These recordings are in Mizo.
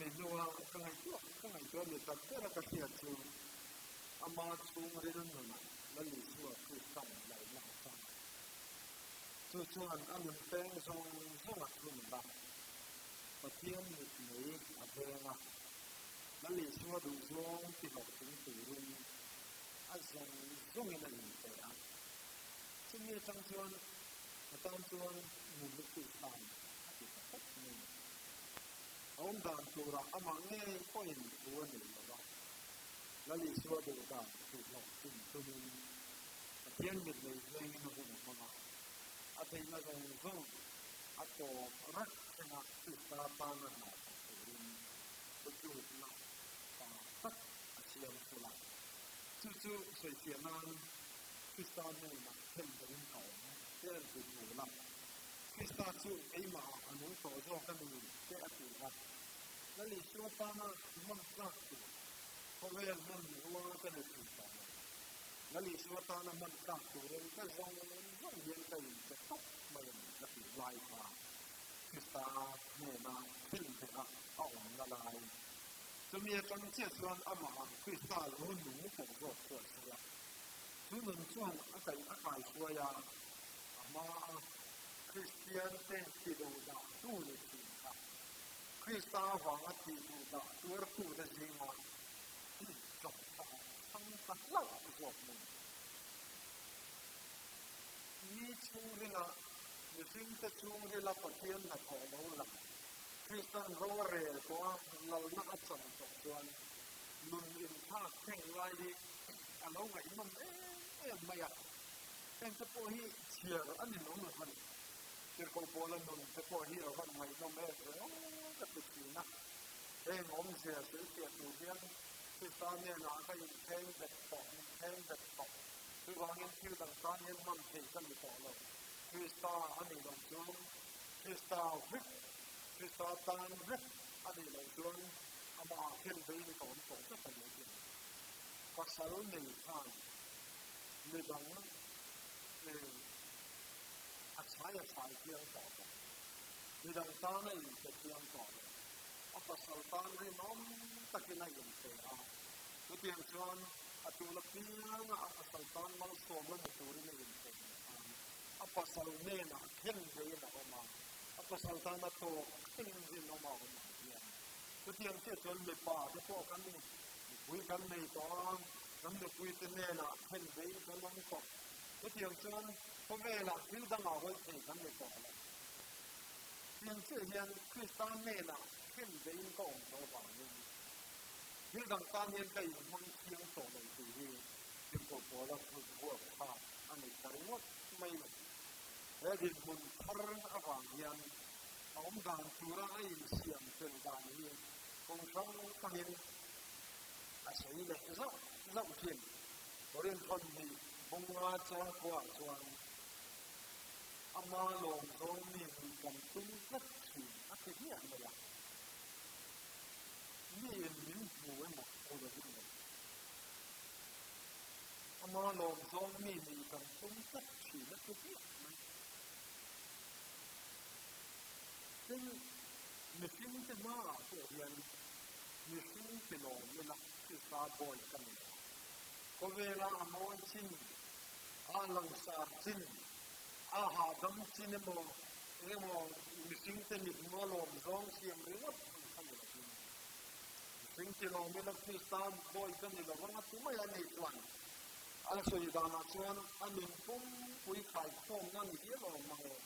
Chumi hnua ka ngaihtuah ka ngaihtuah ni tak bera ka hriat chu ama chhungril nunah Lal Isua Kristan lalna a chang a. Chu chuan a nun peng zawng zawng a thunun a, Pathian mit mei a veng a, Lal Isua duhzawng ti hlawhtling turin a zawng zawngin a inpe a. Chumi atang chuan a tan chuan nun hi Kristan a ti ta khawp mai a. A awm dan turah amah ngei pawhin thu a nei lo va, Lal Isua duh dan tih hlawhtling tumin Pathian mit nei vengin a hun a hmang a, a theihna zawng zawng a tawp rat thleng a Krista tana hna thawk turin thutlukna pa tak a siam thul a. Chu chu sawifiah nan Krista hnenah then berin ka awm te an ti thul a. Krista chu keimahah a nung tawh zawk a ni te a ti a. Lal Isua tana hman tlak tur khawvel hman rua ka ni thei tawh lo. Lal Isua tana hman tlak turin ka zawng zawng hian ka inpe tawp mai a ni a tih lai kha Krista hnena thilhmeh a a awmna lai. Chumi atang chiah chuan amah Krista lo nung tawh zawk chu a sawi a. Chu nun chuan a kaih a kaihruai a, a hmaa Kristian te ti duh dah tu ni thin kha Krista avanga ti duh dah tuartute zinga chawngthawh thang ta hlauh zawk mai. Mi chhungrila, mihringte chhungrila Pathian hnathawh lo lang, Kristan ro a rel tawh a, lalna a chan tawh chuan nun inthlak thleng lai hi a lo ngaihnawm em em mai a. Heng te pawh hi chhiar a ni lo lo a ni. Tirhkoh pawla nun te pawh hi a van ngaihnawm em ve aw ka ti thin a. Heng awmzia sawifiah tur hian Krista hnenah ka inpheng bet tawh, inpheng bet tawh. Chuvangin thil dang tan hian hman theih ka ni tawh lo. Krista a nih loh chuan Krista vek, Krista tan vek a nih loh chuan amah khen veiin ka awm tawh tlat a ni a ti ang. Pasal nei khan midang a chhai a chhai thiang tawh lo, midang tan a inpe thiang tawh lo, a pasal tan rinawm takin a inpe a, chutiang chuan a tul apianga a pasal tan malsawmna ni turin a inpe leh a, a pasal hnenah khen veiin a awm a, a pasal tan a tawk thlengin rinawm a awm ang hian chutiang chiah chuan mipa te pawh kan nupui kan nei tawh a, kan nupuite hnenah khen veiin kan awm tawh. Chutiang chuan khawvelah thil dangah hawi thei kan ni tawh lo. Tiang chiah hian Krista hnenah khen veiin ka awm tawh avangin thil dang tan hian ka inhmang thiang tawh lo tih hi Tirhkoh Paula thubuak kha a ni ta ringawt mai lo. He dinhmun thar avang hian a awm dan tura a insiam fel dan hi kawng hrang hrangin a sawi leh zauh zauh thin. Korinthon nih bunga changkhuaah chuan ama lawmzawng mi nih kan tum tlat thin a ti hmiah mai a. Miin min hmu emaw hmu lovin lo. Ama lawmzawng mi nih kan tum tlat thin a ti hmiah mai. Tin, mihringte hmaah pawh hian mihring ti lawm ila Krista bawi ka ni lo. Khawvela a mawi chin, a langsar chin, a hahdam chin emaw engemaw mihringte mithmuh a lawm zawng siam ringawt ang kha ni lovin, mihring ti lawm ila Krista bawi ka ni lo vang a ti mai a nih chuan a sawi danah chuan a nun pumpui khaikhawmna ni hial awm mang e.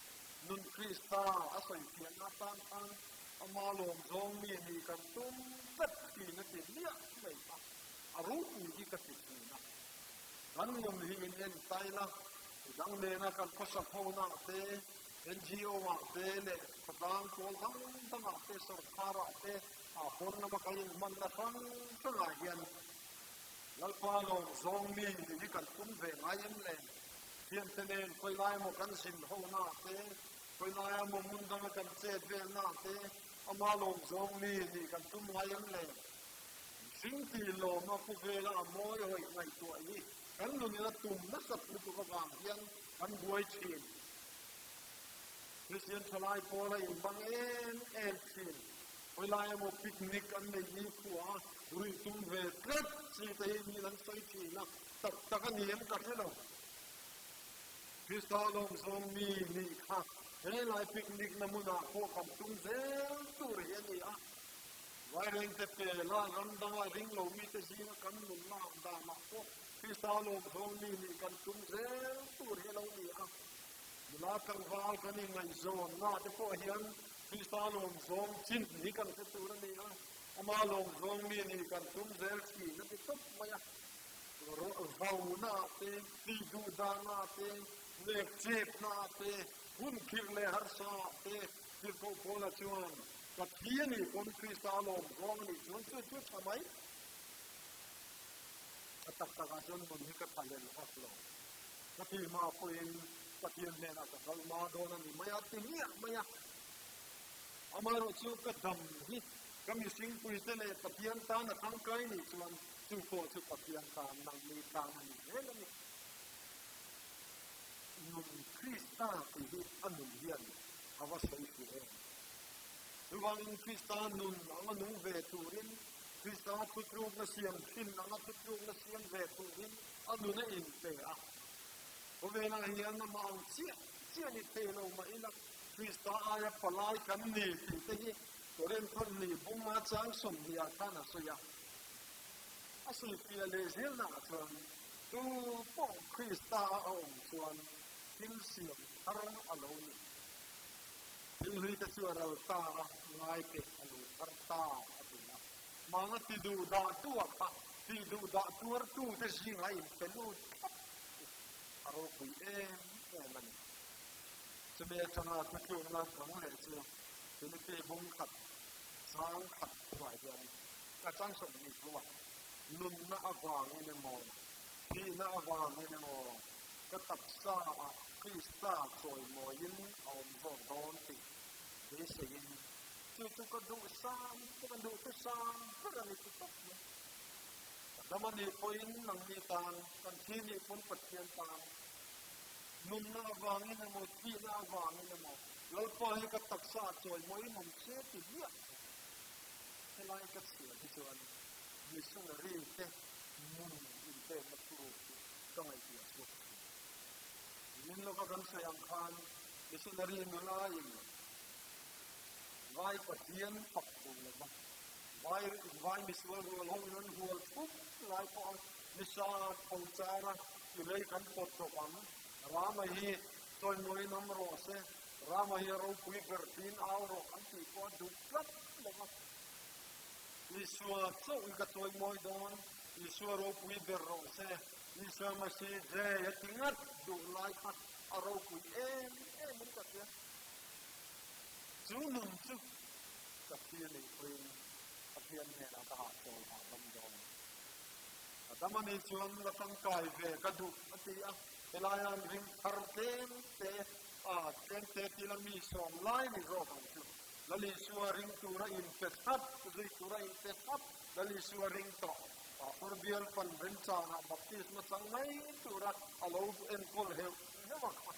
Nun Krista a sawi fiahna atan khan ama lawm zawng mi nih kan tum tlat thin a ti miah mai kha a ropui hi ka ti thin a. Kan nun hi min en tail a, midang nena kan khawsak hona ah te, NGO ah te leh khawtlang pawl dang dang ah te, sorkar ah te, ah pawn lama kan inhmanna hrang hrang ah hian Lalpa lawm zawng mi nih hi kan tum ve ngai em le? Thiante nen khawilai emaw kan zin hona ah te, khawilai emaw hmun danga kan chet velna ah te, ama lawm zawng mi nih kan tum ngai em le? Mihring tih lawma khawvela a mawi hawih ngaihtuah hi kan nunin a tum nasat lutuk avang hian kan buai thin. Kristian thalai pawl a inbang em em thin. Khawilai emaw picnic an nei ni khua a, ruih tum ve tlat chi te hi mi an sawi thin a, tak tak a ni em ka hre lo. Krista lawmzawm mi nih kha helai picnic na hmunah pawh kan tum zel tur hi a ni a. Vairengte pela ram danga ring lo mite zinga kan nunna ang danah pawh Krista lawmzawm mi nih kan tum zel tur hi a lo ni a. Nula tlangval kan inngaihzawnna te pawh hian Krista lawmzawm chin hi kan hre tur a ni a, ama lawmzawm mi nih kan tum zel thin a ti tawp mai a. Vauna ah te, tih duh dana ah te, nek chepna ah te, hun khirh leh harsa ah te Tirhkoh Paula chuan, Ka thi a nih pawn Krista lawmzawng a nih chuan chu chu tha mai. A tak takah chuan nun hi ka tha lel vak lo. Ka ti hma pawhin Pathian hnenah ka kal hma dawn a ni mai a ti miah mai a. Amaherawhchu ka dam hi ka mihringpuite leh Pathian tan a tangkai nih chuan chu pawh chu Pathian tan nangni tan a ni zel a ni. Nun Krista tih hi a nun hian a va sawi fuh em? Chuvangin Krista nun anga nung ve turin, Krista thutlukna siam thin anga thutlukna siam ve turin a nun a inpe a. Khawvelah hian amah ang chiah chiah ni thei lo mah ila, Krista aia palai kan ni tih te hi Korinth ni bunga chang 20 ah khan a sawi a. A sawifiah leh zelnaah chuan tu pawh Krista a awm chuan thil siam thar a lo ni. Thil hlui te chu a ral ta a, ngai pek a lo thar ta a ti a. Manga ti duh dah tu a kha ti duh dah tuar tu te zingah in pe lut thlap chu a ropui em em a ni. Chumi atanga thutlukna dang leh chu Philippi bung khat chang khat thuah hian ka chang 20 thu a, nunna avangin emaw, thihna avangin emaw ka taksa ah Krista chawimawiin a awm zawk dawn tih beiseiin chu chu ka duh sam ka duh thu sam ber a ni ti tawp mai. Ka dam a nih pawhin nangni tan, kan thi nih pawn Pathian tan nunna avangin emaw, thihna avangin emaw Lalpa hi ka taksa ah chawimawiin awm se ti hmiah mai. Helai ka chhiar hi chuan missionary te nun inpekna thuruk chu ka ngaihtuah chhuak thin. Min lawka kan sawi ang khan missionary nula in vai Pathian fak duh lo va, vai vai misual rual ho in an hual thup lai pawh a nisa tho char a i lei kan pawt tawp ang. Rama hi chawimawiin awm rawh se, Rama hi a ropui ber tiin au rawh an tih pawh a duh tlat lo va. Isua chauh i ka chawimawi dawn, Isua ropui ber rawh se, Isua Masih Jay a ti ngat duh lai kha a ropui em em in ka hria. Chu nun chu ka thlir nih pawhin Pathian hnenah ka hahchawl hahdam dawn. Ka dam a nih chuan la tangkai ve ka duh a ti a, helaia an ring thar tlem te a, tlem te tila mi sawm lai ni zawk ang chu. Lal Isua ring tura inpe thlap, zui tura inpe thlap, Lal Isua ring tawh. Pastor bial pan remchangah baptisma chang mai tura a lo enkawl heuh heuh a kha.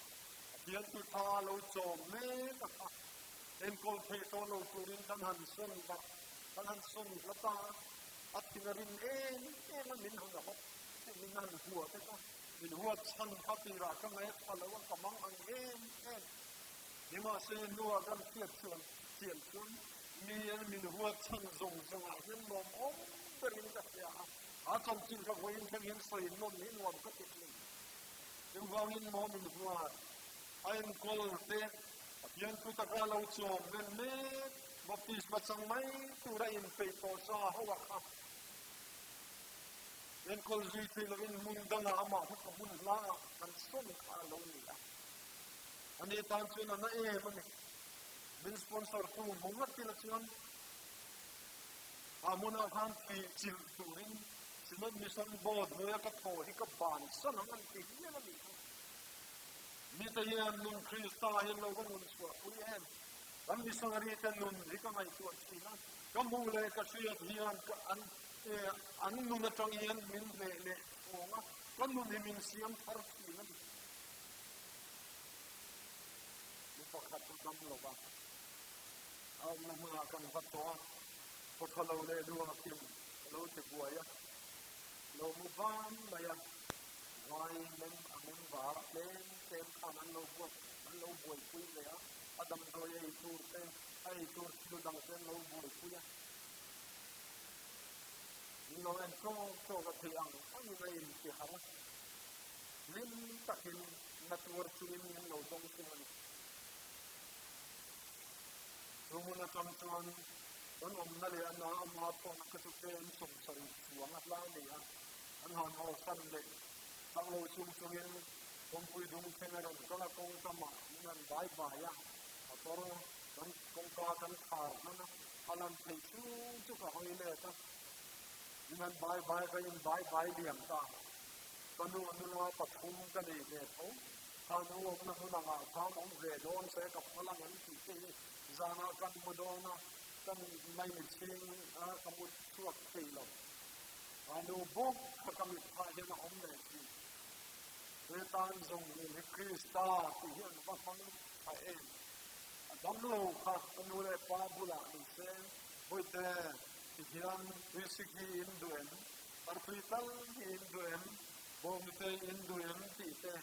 A bialtu tha a lo chawm mek a kha. Enkawl thei tawh lo turin kan han sawn vak, kan han sawn hlat a, a thin a rim em em a, min han hawp, min han hua te kha. Min huat chhan kha tirah ka ngaih pha lo a, ka mang ang em em. Nimahse hnua kan hriat chuan chian chuan mi an min huat chhan zawng zawngah hian lawmawm berin ka hria a, a chanchin ka vawiin thleng hian sawi nawn hi nuam ka ti thin. Chuvangin maw min huat a enkawl te Pathian thu taka lo chawm vel mek baptisma chang mai tura inpeih tawh sa ho a kha enkawl zui thei lovin hmun dangah amah hi ka hmun hlaah kan sawn kha a lo ni a. Ani tan chuan a na em a ni. Min sponsor tu hmu ngat ila chuan a hmunah khan tih chilh turin Synod Mission Board hnuaia ka thaw hi ka bansan ang an ti hial a nih kha. Mite hian nun Krista hian lo va nun chhuahpui em? Kan missionary te nun hi ka ngaihtuah thin a, ka hmuh leh ka hriat hian ka an an nun atang hian min hneh leh thawng a, ka nun hi min siam thar thin a ni. Mi pakhat chu dam lo va, a awmna hmunah kan va tawh a. Khaw tha lo leh luang kim a lo ti buai a, lo mu van mai a, vai mem a mem var a tlem tlem khan an lo buat an lo buaipui ve a, a damdawi ei tur te, a ei tur thil dang te an lo buaipui a. Min lo en tlawk tlawk a theih ang angin a inti harh a, hlim takin na tuar chungin min lo dawng thung a ni. Chu hmun atang chuan kan awmna leh a na ama pawhna kha chu tlem 70 chuang a hla nei a, an han haw san leh chak lo chung chungin kawngpui dung thleng a rawn kal a, kawng tamah min han bai bai a, motor kan kawngka kan khar hman a, a lan theih chung chu ka hawi let a, min han bai bai ka in bai bai liam ta, ka nu nula pathum ka nei ve tho. Kha nu awmna hmun angah khan awm ve dawn se ka phal ang an tih te hi zanah kan mu dawn a, kan maimi chhing a ka mu chhuak thei lo. A nu bawk kha ka mit phah hian a awm leh thin. He tan zawng nun hi Krista tih hi an va hmang tha em. A dam lo kha ka nu leh pa bulah ni se, Bawihte, ti hian tuisik hi in duh em? Artui tal hi in duh em? Bawngte in duh em tih te,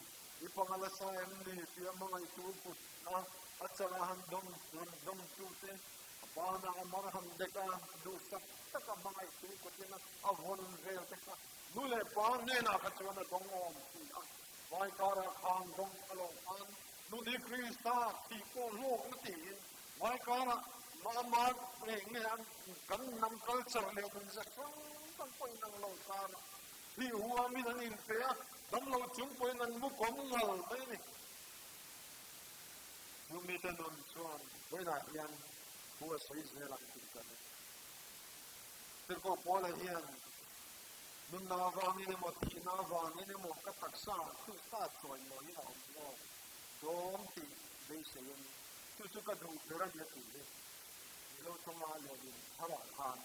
i panga la sa em ni tih a hmangaihtu kut a a chal a han dawm rawn dawm tu te, a banah a mar han dek a, duhsak tak a hmangaihtu kutin a vawn vel te kha nu leh pa hnenah kha chuan a dawng awm ti a, vai karah khan dawng a lo khan nu ni Krista thih pawh hlawkna tiin vai karah mah reng nge an kan hnam culture leh nunze hrang hrang pawh inang lo karah Thih huamin an inpe a, damlo chung pawhin an mu kawm ngal mai a ni. Chu mite nun chuan vawiinah hian thu a sawi zel ang tih ka ring. Tirhkoh Paula hian nunna avangin emaw thihna avangin emaw ka taksa Krista chawimawiin a awm zawk dawn tih beiseiin chu chu ka duh ber a ni a tih hi Mizo tawnga lehling tharah khan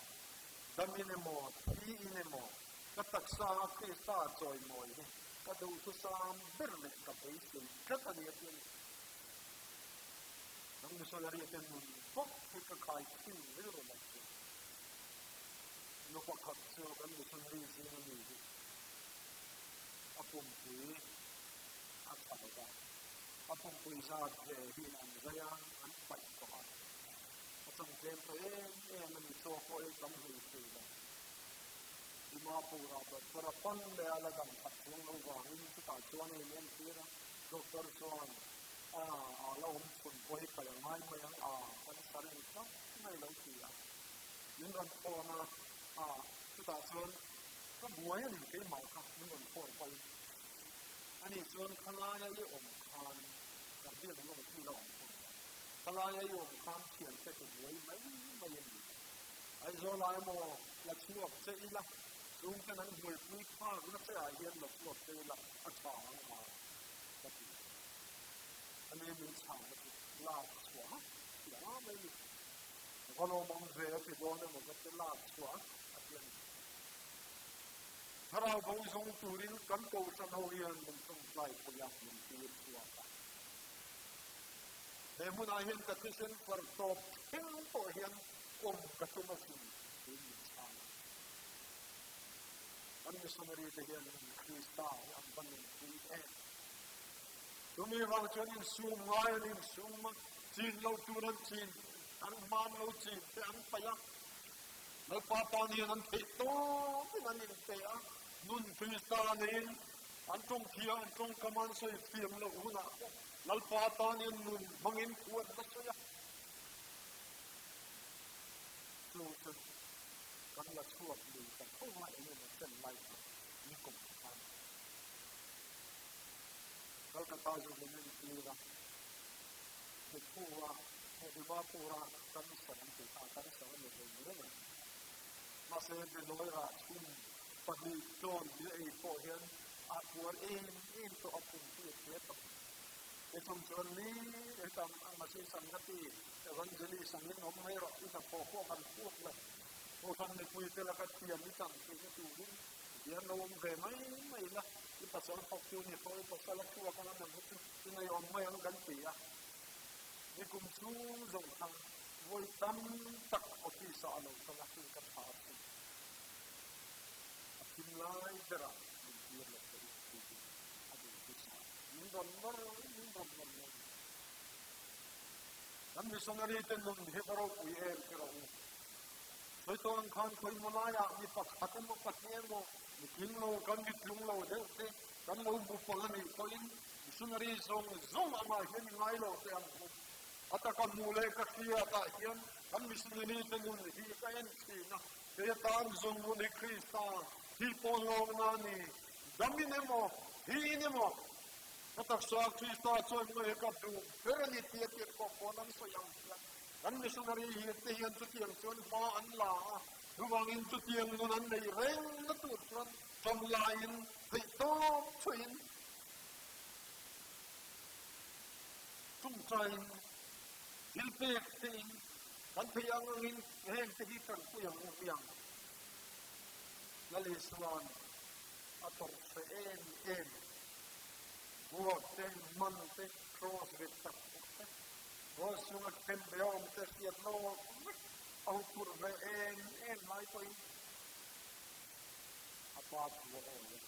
damin emaw thiin emaw Ka taksa a Krista chawimawi hi ka duhthusam ber leh ka beisei tlat a ni a ti a ni. Nang missionary te nun bawk hi ka khai thin rilru mai chu. Nu pakhat chu kan missionary zing a mi hi a pumpui a tha lo va, a pumpui zat ve hi an zai a, an paih tawh a, a changtlem ta em em a ni, chaw pawh ei tam hlei thei lo. Dimapur-ah doctor a pan leh a la dam khat chuang lo vangin chutah chuan a inentir a, doctor chuan a a la awm chhun pawh hi paih a ngai mai ang a, cancer a ni tlat mai lo ti a, min rawn phone a, a chutah chuan ka buai a ni keimah kha min rawn phone pahin ani chuan khalaia i awm khan ka biak lawng khi la awm thung a, khalaia i awm khan thiante ka buai mai mai a ni. Aizawl ah emaw la chhuak che ila, chung ten an buaipui phak na che ah hian la chhuak che ila a tha ang a ka ti. Ani min chhang na chu lak chhuah a ti a mai ni. Va lawmawm ve a ti dawn emaw ka ti lak chhuah a ti a ni. Thlarau bo zawng turin kan kohhran ho hian min tawngtai pui a, min tir chhuak a. He hmunah hian ka thisen far tawp thleng pawh hian awm ka tum asin tiin min chhang a. Kan missionary te hian in Krista hi an va nunpui em. Chumi vang chuan insum ngai an insum a, chin lo tur an chin, an hman lo chin te an paih a. Lalpa tan hian an theih tawpin an inpe a, nun Krista neiin an tawng thiam, an tawngkam an sawi thiam loh hunah pawh Lalpa tan hian nun hmangin thu an va sawi a. Chu chu kan la chhuak lui ta tho a, eng emaw chen lai kha ni kum khan Calcutta zu min entir a, Hethua, Dimapura cancer an tih kha cancer a ni hlei reng a, mahse Benawi rah chhum pahnih tlawn hi a ei pawh hian a puar em em tawh a pum hi a hle tawh. He chung chuan ni hetam a Masi Sangati Evangelist angin awm mai rawh i hnathawh pawh kan phut lo. Kohhran mipui te laka thiam i chan theihna turin hian lo awm ve mai mai la, i pasal thawk chu ni pawh i pasal a chhuak anga nang hi chu i ngeiawm mai ang kan ti a. Ni kum chhung zawng khan Vawi tam tak office-ah a lo kal a, hei ka tha a sin. A thim lai berah min tir lo te hi tih hi a duh hmasa. Min rawn nawr, min rawn nawr nawr. Kan missionary te nun hi va ropui em ti rawh u. Sawi tawh ang khan khawi maw laiah mi pakhat emaw pahnih emaw mi tling lo kan mi tlung lo deuh te kan lo hmu pawlh a nih pawhin missionary zawng zawng angah hian i ngai lo teh ang u. A taka hmuh leh ka hriatah hian kan missionary te nun hi ka en thin a, kei atan zawng nun hi Krista hi pawn lawmna a ni. Damin emaw, hiin emaw, ka taksa Krista chuan ngaih ka duh ber a ni tih a tirhkoh pawn an sawi ang hian kan missionary hi te hian chutiang chuan hma an la a, chuvangin chutiang nun an nei reng na tur chuan ṭawm laiin theihtawp chhuahin Chungchain thil pek tein kan theih ang angin heng te hi tanpui ang u hmiang. Lal Isua'n a tawrh hreh em em. Buak te, man te, cross rit tak tak te, cross chunga khen ve a awm te hriat lawk vek a huphurh ve em em lai pawhin a pa thu a awi a.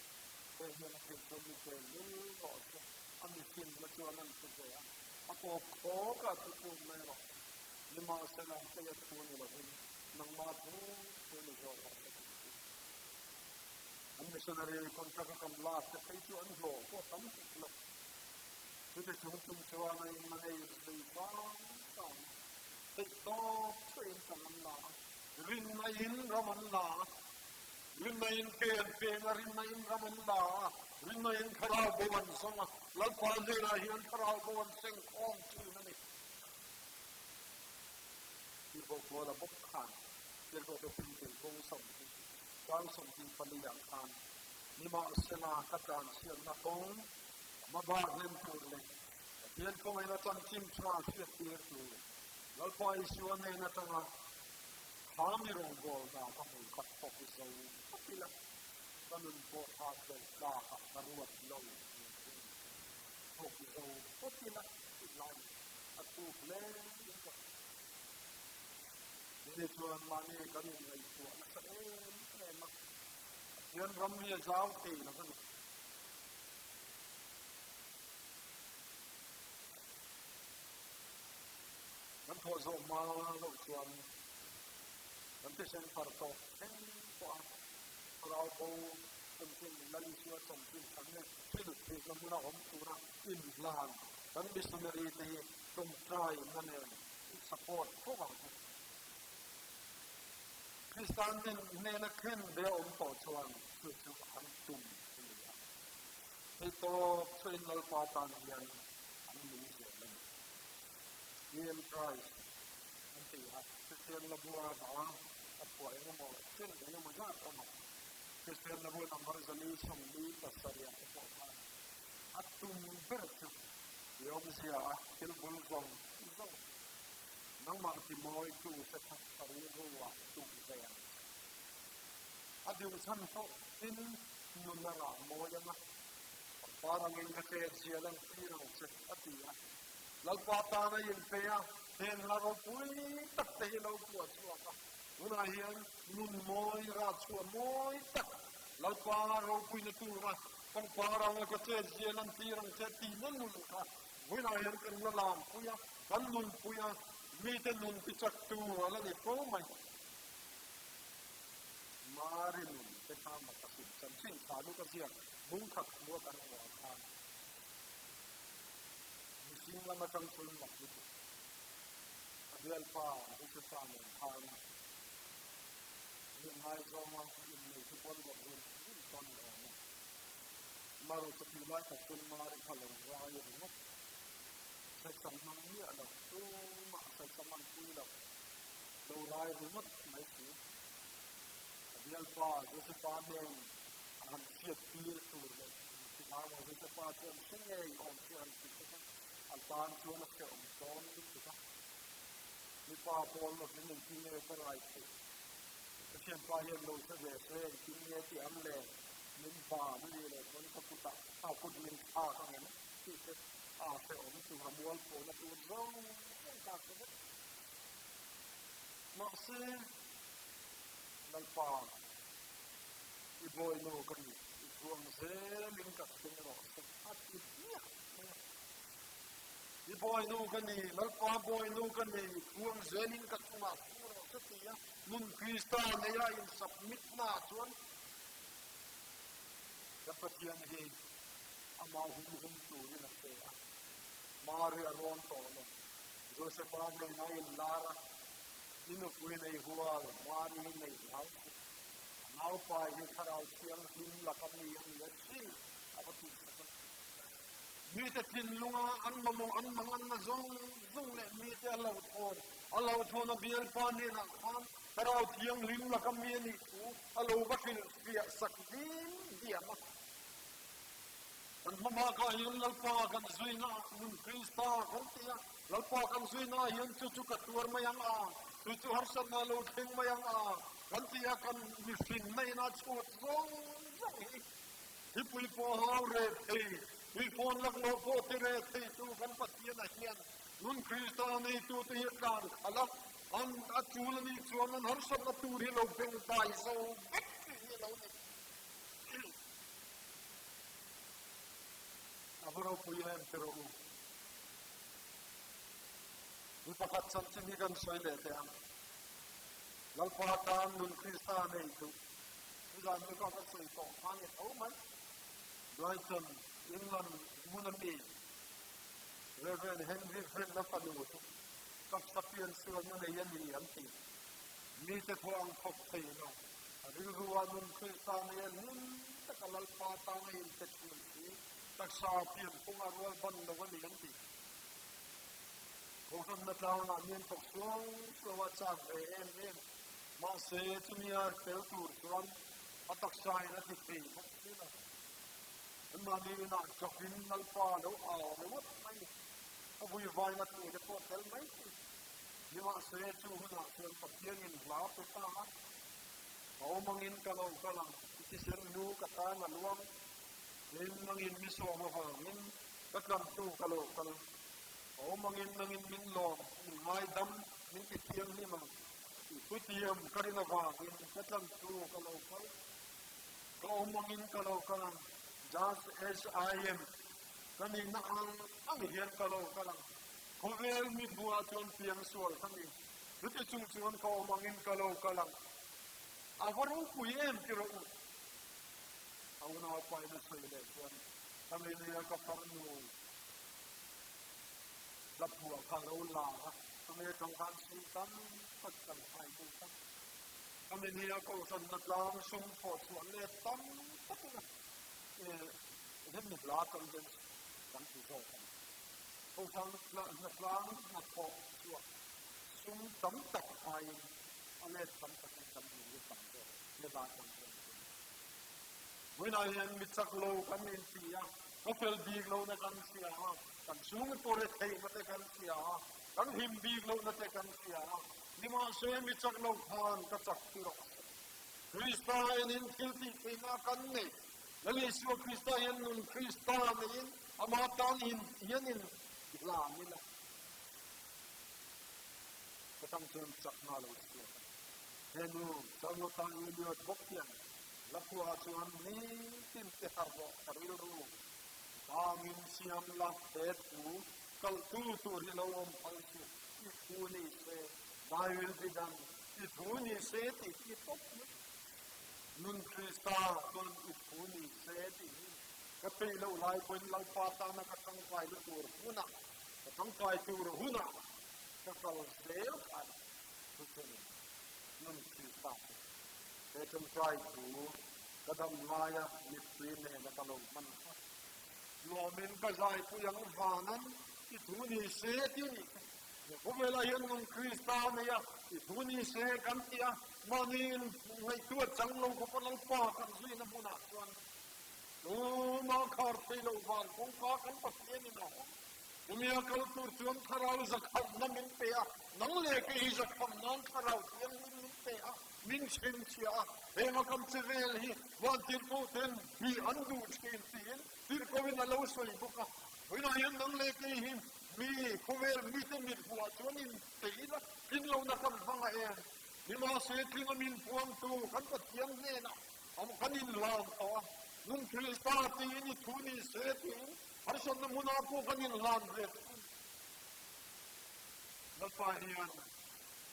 Hei hian a theih chuan mi pe lul rawh se. A mihrinna chuan an hre ve a, a tawp khawk a thu tluk mai rawh. Nimahsela, hei a thu ni lovin nangmah thu thu ni zawk rawh se tih chu. An missionary contract a kan lak te phei chu an hlawh pawh tam tuk lo. Chuti chung chung chuan a in a nei zui vang vang a, theihtawp chhuahin kan an la a, rinna in ram an la a. Rinna in ke an peng a, rinna in ram an la a, rinna in thlarau bo an zawng a, Lalpa hnenah hian thlarau bo an seng khawm thin a ni. Tih Kuala bawk khan Tirhkohte thiltih kawng 20, chang 24 ah khan nimahsela ka tlanchhiatna kawng hmabak hnem tur leh Pathian khawngaihna chanchin tha hriattir tur Lalpa Isua hnen atanga Khami rawngbâwl hna ka hmu khat thawk zo phawt ila, ka nun pawh tha tel tlâkah ka ruat lo ni ang chu. Thawk zo phawt ila tih lai a thûk hle in ka hria. Ni chuan mahni kan inngaihtuah nasa em em a, Pathian ram hi a zau thei lo a ni. Kan thawh zawh hma loh chuan kan thisen far tawh thleng pawh a thlarau bo chanchin Lal Isua chanchin thang leh thil theihna hmuna awm tura inhlan kan missionary te hi tawngtai na nen i support fo ang u. Kristan hnena khen ve a awm tawh chuan chu chu an tum a ni a. Theihtawp chhuahin Lalpa tan hian an nung zel a ni. EM Christ an ti a, Kristian Labua hla a phuah eng emaw chen eng emaw zat awm a, Kristian Labua number 477 ah te pawh khan a tum ber chu i awmzia a thil bul zawng zawng nangmah ti mawi tu te kha ka rilru ah tum ve ang che. A deuh chhan pawh tin nun a rah mawi ang a, pangpar angin ka chet zia lan tir ang che a ti a. Lalpa tan a inpe a, heng hla ropui tak te hi lo puah chhuak a, tunah hian nun mawi, rah chhuah mawi tak Lalpa ropuina tura pangpar anga ka chet zia lan tir ang che tihna nun kha vawiinah hian kan la lampui a, kan nunpui a, mite nun tichaktu a la ni fo mai. Mari nun te kha mak a sim chanchin tha lu ka ziak bung khat khua kan hmuh khan mihring lam atang chuan mak lutuk. A bialpa Josefa nen khan min ngaizawnga innei chu pawn rawh run run tawn ni awm a. Maru chutih lai tak chuan Mari kha lo rai ringawt. Saisa hmang miah lo, tumah saisa hman pui lo, lo rai ringawt mai si. A bialpa Josefa nen a han hriat tir tur leh Tihau Josefa chuan hre ngei awm chu han ti bawk a, a tan chuan a hrehawm dawn lutuk a. Mipa pawl lovin engtin nge ka rai theih? Ka thianpa hian lo hre ve se engtin nge tih ang le? Min ban a nih leh chuan ka kutah a kut min thlak ang em tih te a hrehawm tur a mual pawhna tur zawng zawng ka hre vek. Mahse, Lalpa, i bawinu ka ni, i thuang zelin ka thleng rawh se, a ti hmiah mai a. I bawinu ka ni, Lalpa bawinu ka ni, i thuang zelin ka chungah thleng rawh se ti a, nun Krista neia insubmit hnaah chuan kan Pathian hi amah hum hum turin a pe a, Mari a rawn tawh lo. Josefa hnenah a inlar a, I nupui nei hual, Mari hi nei hlau suh. A naupai hi Thlarau Thianghlim laka mi a ni a thin, a va tih sak a. Mite thinlunga an mamawh an manganna zawng zawng leh mite a hlauhthawn, a hlauhthawn a bialpa hnenah khan Thlarau Thianghlim laka mi a nih thu a lo va hrilhfiah sak dîm diam a. Kan hmama kah hian Lalpa kan zuina ah nun Krista kan ti a, Lalpa kan zuina ah hian chu chu ka tuar mai ang a, chu chu harsatna lo thleng mai ang a kan ti a, kan mihrinna ina chhut zawng zawng hi thipui pawh hau reh thei, tuifawn laklawh pawh ti reh thei tu kan Pathian ah hian nun Krista neitute hi a tlan khalh a, an a chul a nih chuan an harsatna tur hi lo bengdai zo vek tih hi a lo ni. A va ropui em ti rawh u. Mi pakhat chanchin hi kan sawi leh teh ang. Lalpa tan nun Krista nei duh. Nizan chu ka va sawi tawh kha ni tho mai. Brighton, England hmun a mi Rev. Henry Friend-a fanu chu taksa pian sualna nei a ni an ti. Mite thaw ang thawk thei lo. A rilrua nun Krista nei a hlim taka Lalpa tana inte thin si, taksa pianphung a rual ban lo a ni an ti. Kohhranna tlangah mian thawk suau suau a chak ve em em. Mahse, chumia fel tur chuan a taksain a ti thei bawk si lo. Anmahni inah chawkin Lalpa a lo au ringawt mai. A vuivaina tur te pawh tel mai thei. Nimahse, chu hunah chuan Pathianin hla pe ta a. A awm angin ka lo kal ang, i thisen hnu ka tan a luang, tiin nangin mi sawm avangin ka tlantu ka lo kal. A awm angin nangin min lawm, min ngaidam, min ti thianghlim ang, i thutiam ka rin avangin ka tlantu ka lo kal. Ka awm angin ka lo kal ang, just as I am, ka nihna ang ang hian ka lo kal ang. Khawvel mi hmuhah chuan piangsual ka ni. Chuti chung chuan ka awm angin ka lo kal ang. A va ropui em ti rawh u. A unaupa in a sawi leh chuan ka minia ka farnu hlaphuah kha a lo la a, chumi atang khan sum tam tak kan hai bawk a. Ka minia kohhranna tlang sum thawh chhuah let tam takin a hemi hla atang hian kan ti zawk a ni. Kohhranna tlang hnathawh chhuah Sum tam tak aiin a let tam takin kan hmu hi tam zawk he lai kan hriat chu. Vawiinah hian mi chak lo kan inti a, ka fel bik lohna kan hria a, kan chhung pawh retheihna te kan hria a, kan him bik lohna te kan hria a, nimahse mi chak lo khan ka chak ti rawh se. Krista enin thil tih theihna kan nei. Lal Isua Krista hian nun Krista neiin ama tan hianin hlan ila. Ka tang chuan chakna lo chhuak a. He nu Charlotta Elliot bawk hian Lapua chuan nitin te harh rawh ka rilru vangin siam la he thu kalhtu tur hi lo awm phal suh, i thu ni se, thy will be done, i thu ni se tih hi tawp mai. Nun Krista chuan i thu ni se tih hi ka peih loh lai pawhin Lalpa tana ka tangkaina tur hmunah Ka tangkai tur hunah ka kal zel khan thuchungin nun Krista chu he tawngtai thu ka dam laia mittui nena ka lo hman kha lawmin ka zaipui ang vanan i thu ni se ti a nih kha. Khawvelah hian nun Krista nei a, i thu ni se kan ti a, mahniin ngaihtuah chang lo khawpa Lalpa kan zuina hmunah chuan Tumah khar thei loh van kawngka kan Pathianin a hawng. Chumia kal tur chuan Thlarau zakhamna min pe a, nang leh kei hi zakham nan Thlarau Thianghlim min pe a, min chhinchhiah a, heng a kam che vel hi vantirhkoh ten bih an duh thin tiin tirhkohin a lo sawi bawk a. Vawiinah hian nang leh kei hi. Mi khawvel mite mit hmuhah chuan in peih ila, tlin lohna kan hmang a em? Nimahse tlinga min puangtu kan Pathian hnenah kan inhlan tawh a, Nun Krista tiin i thu ni se tiin harsatna hmunah pawh kan inhlan ve thung. Lalpa hian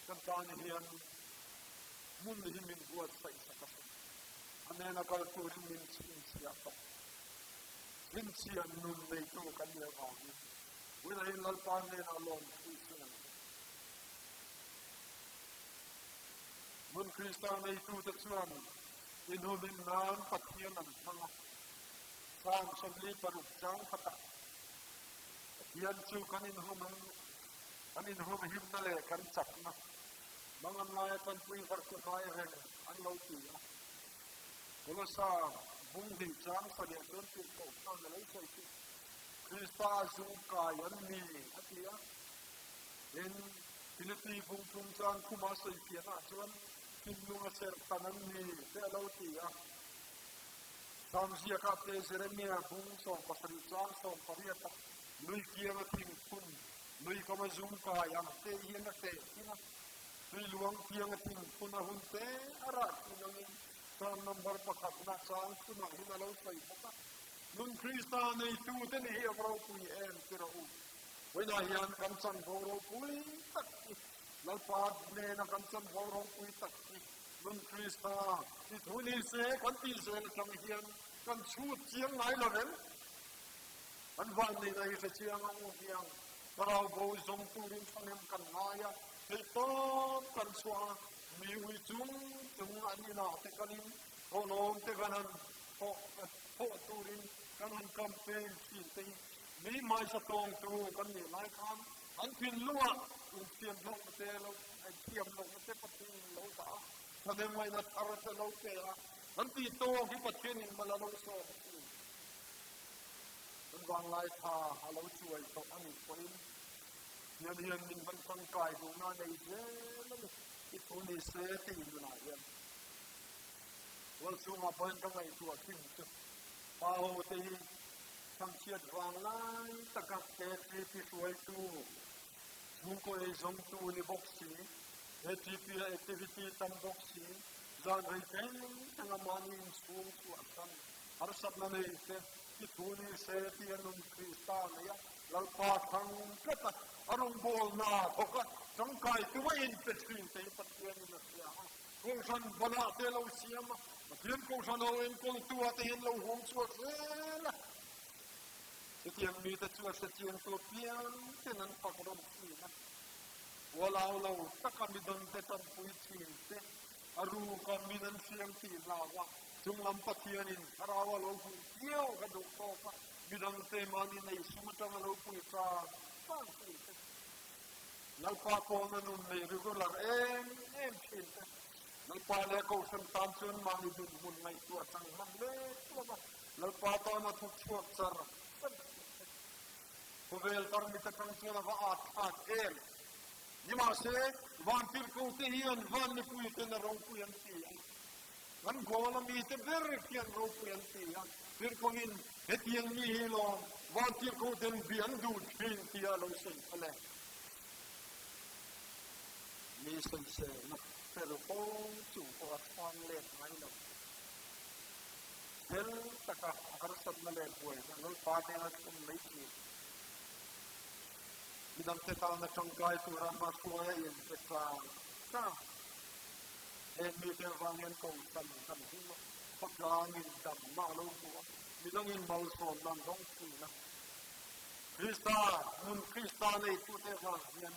kan tan hian hmun hi min buatsaih sak a sin. A nena kal turin min chhinchhiah tawh. Chhinchhiah nun neitu kan nih avangin Vawiin Lalpa hnenah lawmthu i sawi ang che. Nun Krista neitute chuan inhumin nan Pathian an hmang a. Psalm 46 chang khatah Pathian chu kan inhum ang, kan inhum himna leh kan chakna, mangan laia tanpui vartu hnai reng an lo ti a. Kolosa bung hnih chang sarih chuan tirhkoh hnan a lo sawi chu Krista zung kai an ni a ti a. Tin, Philippi bung thum chang khuma sawifiahnaah chuan thinlung a serh tan an ni te a lo ti a. Sam ziakah te Jeremia bung 17 chang 18 a lui kianga thingphun, lui kama zung kai ang te hian a teh thin a. Tui luang kianga thingphun a hun te a rah thin angin Psalm number pakhatna chang thunah hian a lo sawi bawk a. Nun Krista neitute ni hi a va ropui em ti rawh u. Vawiinah hian kan chanvo ropui tak hi, Lalpa hnena kan chanvo ropui tak hi Nun Krista i thu ni se kan tih zel atang hian kan chhut chiang ngai lo veng. Kan vanneihna hi hre chiang ang u hiang thlarau bo zawng turin thahnem kan ngai a, theihtawp kan chhuah a, mi ui chung chung an inah te kalin thawhlawm te kan han thawh thawh turin kan han campaign thin te hi mi hmaisa tawngtu kan nih lai khan an thinlungah inthiam hlauhna te lo thiam lohna te Pathianin lo dah a, thahnemngaihna thar te lo pe a, kan tih tawk hi Pathianin mal a lo sawm thin. Kan vanglai tha a lo chuai tawh a nih pawhin hian hian min van tangkai duhna a nei zel a ni. I thu ni se tih nunah hian Tual chhungah pawhin ka ngaihtuah thin chu pa ho te hi thangchhiat vang lai taka KTP hruaitu chhungkaw eizawngtu ni bawk si, KTP a activity tam bawk si, zan rei teng teng a mahni inchhung chhuah san harsatna nei te i thu ni se tih a nun Krista nei a, Lalpa thlang tlat a, a rawngbawlna thawk a, tangkai tuma inpe thin te hi Pathianin a hria a. Kohhran banah te lo siam a, Pathian Kohhran ho enkawltu ah te hian lo huam chhuak zel a. Chutiang mite chu a hrechiang tur piang ten an fak rawm thin a. Ualau lo taka midangte tanpui thin te, a ruka min an siam tih hlau a, chunglam Pathianin thlarau a lo hmuh viau ka duh tawk a, midangte mahni nei sum atanga lo pui chang chang thin te. Lalpa pawna nun nei regular em em thin te, Lalpa leh Kohhran tan chuan mahni dinhmun ngaihtuah chang hman lek lova Lalpa tana thawk chhuak char char thin te. Khawvel tarmit atang chuan a va at thlak em? Nimahse, vantirhko te hian van mipui ten a ropui an ti a. Kan goal a mite ber khian ropui an ti a. Tirhkohin hetiang mi hi lawm vantirhko ten bi an duh thin tia lo sawi kha le. Mi sawiselna fel fo chung pawh a chhang let ngai lo. Fel taka harsatna leh buaina Lalpa hnena thlum mai thin. Midangte tana tangkai tura hmahruai a inpe chang chang. Heng mite avang hian kohhran kan him a, khawtlangin damna a lo hmu a, midangin malsawmna an dawng thin a. Krista, nun Krista neitute avang hian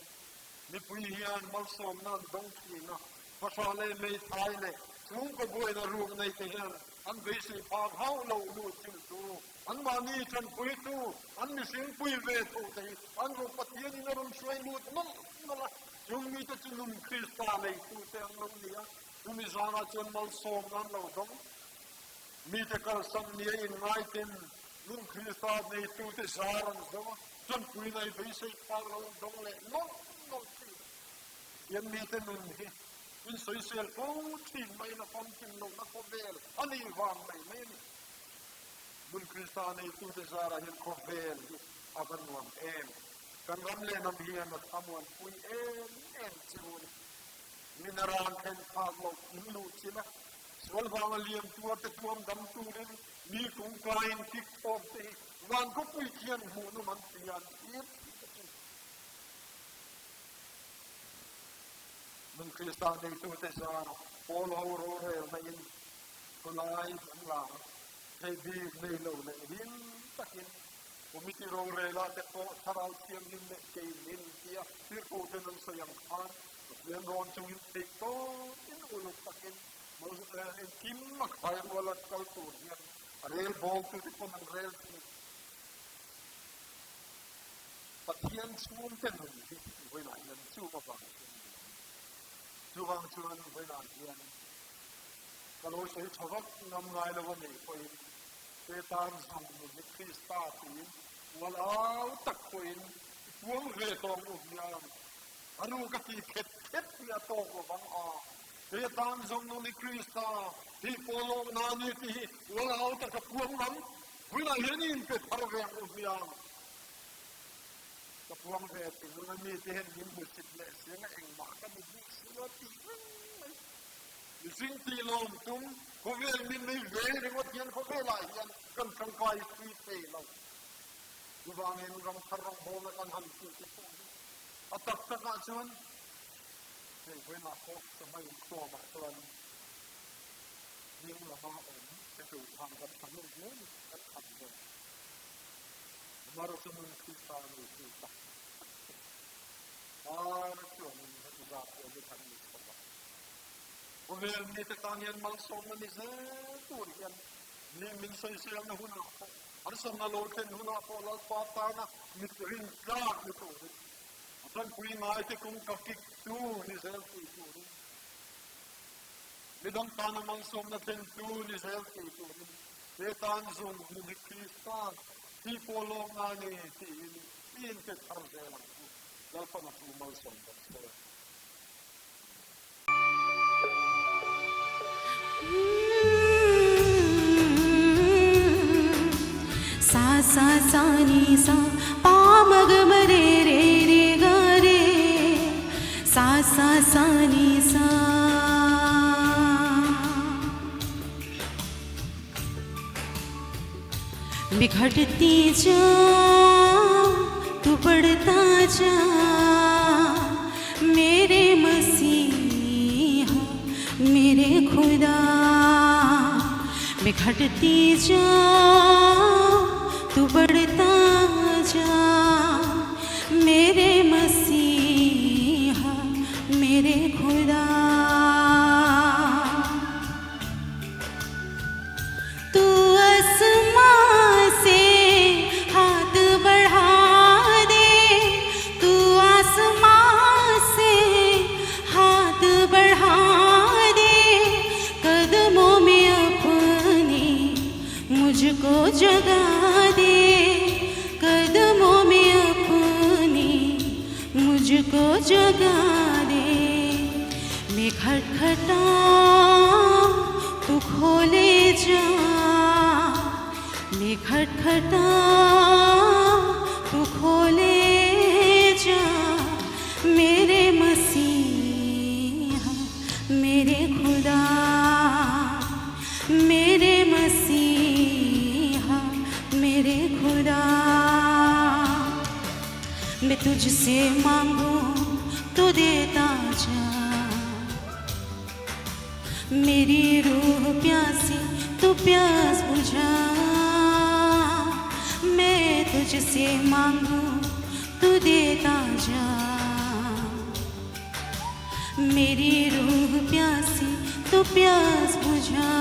mipui hian malsawmna an dawng thin a, fahrah leh meithai leh chhungkaw buaina ruk neite hian an beisei phak hauh loh lut thiltu, anmahni tanpuitu, an mihring pui ve thote hi an rawh Pathianin a rawn hruai lut nawlh nawlh a. Chung mite chu nun Krista neitute an lo ni a, chumi zanah chuan malsawmna an lo dawng. Mite kalsan nia inngaiten nun Krista neitute zar an zo a, tanpuina i beisei phak lo an dawng leh nawlh nawlh thin. Pathian mite nun hi insawisel fo thin maiin a famkim lohna khawvel a nih vang mai mai a ni. Nun Krista neitute zarah hian khawvel hi a va nuam em! Kan ram leh hnam hian a thlamuan pui em em che u a ni. Mi naran thlen phak loh in luh chilh a, sual vanga liam tuar te tuam dam turin mi kungkaiin kik thawm te hi van khawpui khian hmuhnawm an ti a, an thlir thin a chu. Nun Krista neitute zara Paul ho rorelna in khawlai an la a, thei bik nei lo leh him takin Committee rorela te pawh thlarau thianghlim leh kei min tia tirhkoh ten an sawi ang khan Pathian rawn chungin theih tawkin uluk takin engkim a khai rual a kal tur hian a rel bawltute pawn an rel thin. Pathian chhungte nun hi vawiinah hian chum avang hian a ni lo. Chuvang chuan vawiinah hian ka lo sawi tha vak ngam ngai lo a nih pawhin He tan zawng nun hi Krista tiin ual au tak pawhin i puang ve tawng u hian a ru ka ti khet khet hi a tawk lo vang a. He tan zawng nun hi Krista hi pawlawk na ni tih hi ual au tak a puang lam hunah hian i inpe thar ve ang u hmiang. Ka puang ve ti nun a mite hian min hmusit leh siang a engmah ka ni bik si lo tih reng mai. Mihring tih lawm tum khawvel min nei ve ringawt hian khawvelah hian kan tangkai thui thei lo. Chuvangin ram thar rawngbawlna kan han tih te pawh hi a tak takah chuan hei vawiinah pawh chawhmeh inkhawmah chuan hming lama awm te tur khan kan thahnem hle ni, kan kham ve. Amaherawhchu nun Krista neitu tak tak te ar chuanin heti zat pawh hi kan ni chho a. Khawvel mite tan hian malsawmna ni zel tur hian mi min sawiselna hunah pawh, harsatna lo thlen hunah pawh Lalpa tana mit rin tlak ni turin, a tanpui ngaite kawngka kiktu ni zel thei turin, midang tana malsawmna thlentu ni zel thei turin he tan zung nun hi Krista thi pawh lawk ngai ni tiin i inpe thar zel ang u. Lalpan a thu malsawm rawh se. Sa sa sa ni sa pa ma ga ma re re re ga re sa sa sa ni sa. मैं घटती जा तू बढ़ता जा मेरे मसीहा मेरे खुदा मैं घटती जा तू बढ़ता जा मेरे मसीहा मेरे खुदा तू आसमां से हाथ बढ़ा दे तू आसमां से हाथ बढ़ा दे कदमों में अपने मुझको जगा दे कदमों में अपने मुझको जगा दे मैं खटखटा तू खोले जा मैं खटखटा तू खोले जा मेरे मसीहा मेरे खुदा मेरे मसीहा मेरे खुदा मैं तुझसे मांगू तो देता जा मेरी रूह प्यासी तू प्यास बुझा मैं तुझसे मांगू तू देता जा मेरी रूह प्यासी तू प्यास बुझा।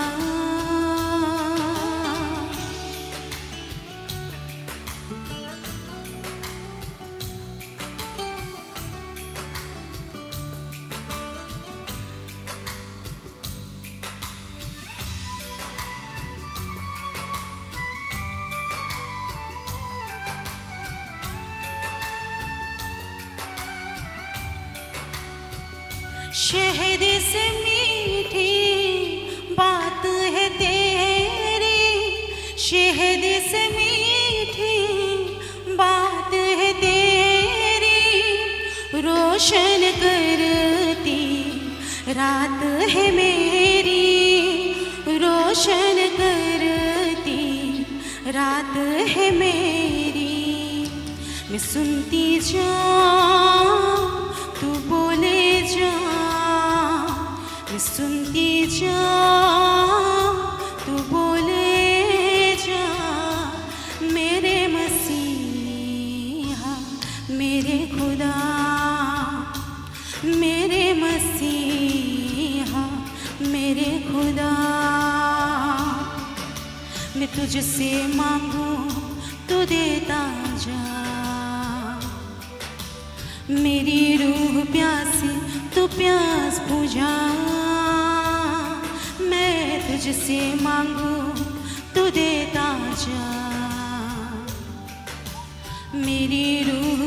शहद से मीठी बात है तेरी शहद से मीठी बात है तेरी। रोशन करती रात है मेरी, रोशन करती रात है मेरी। मैं सुनती जाऊं तू बोले जा, मैं सुनती जाऊं तू बोले जा, मेरे मसीहा मेरे खुदा, मेरे मसीहा मेरे खुदा। मैं तुझसे मांगू तू देता जा, मेरी रूह प्यासी तू प्यास बुझा, मैं तुझसे मांगू तू देता जा, मेरी रूह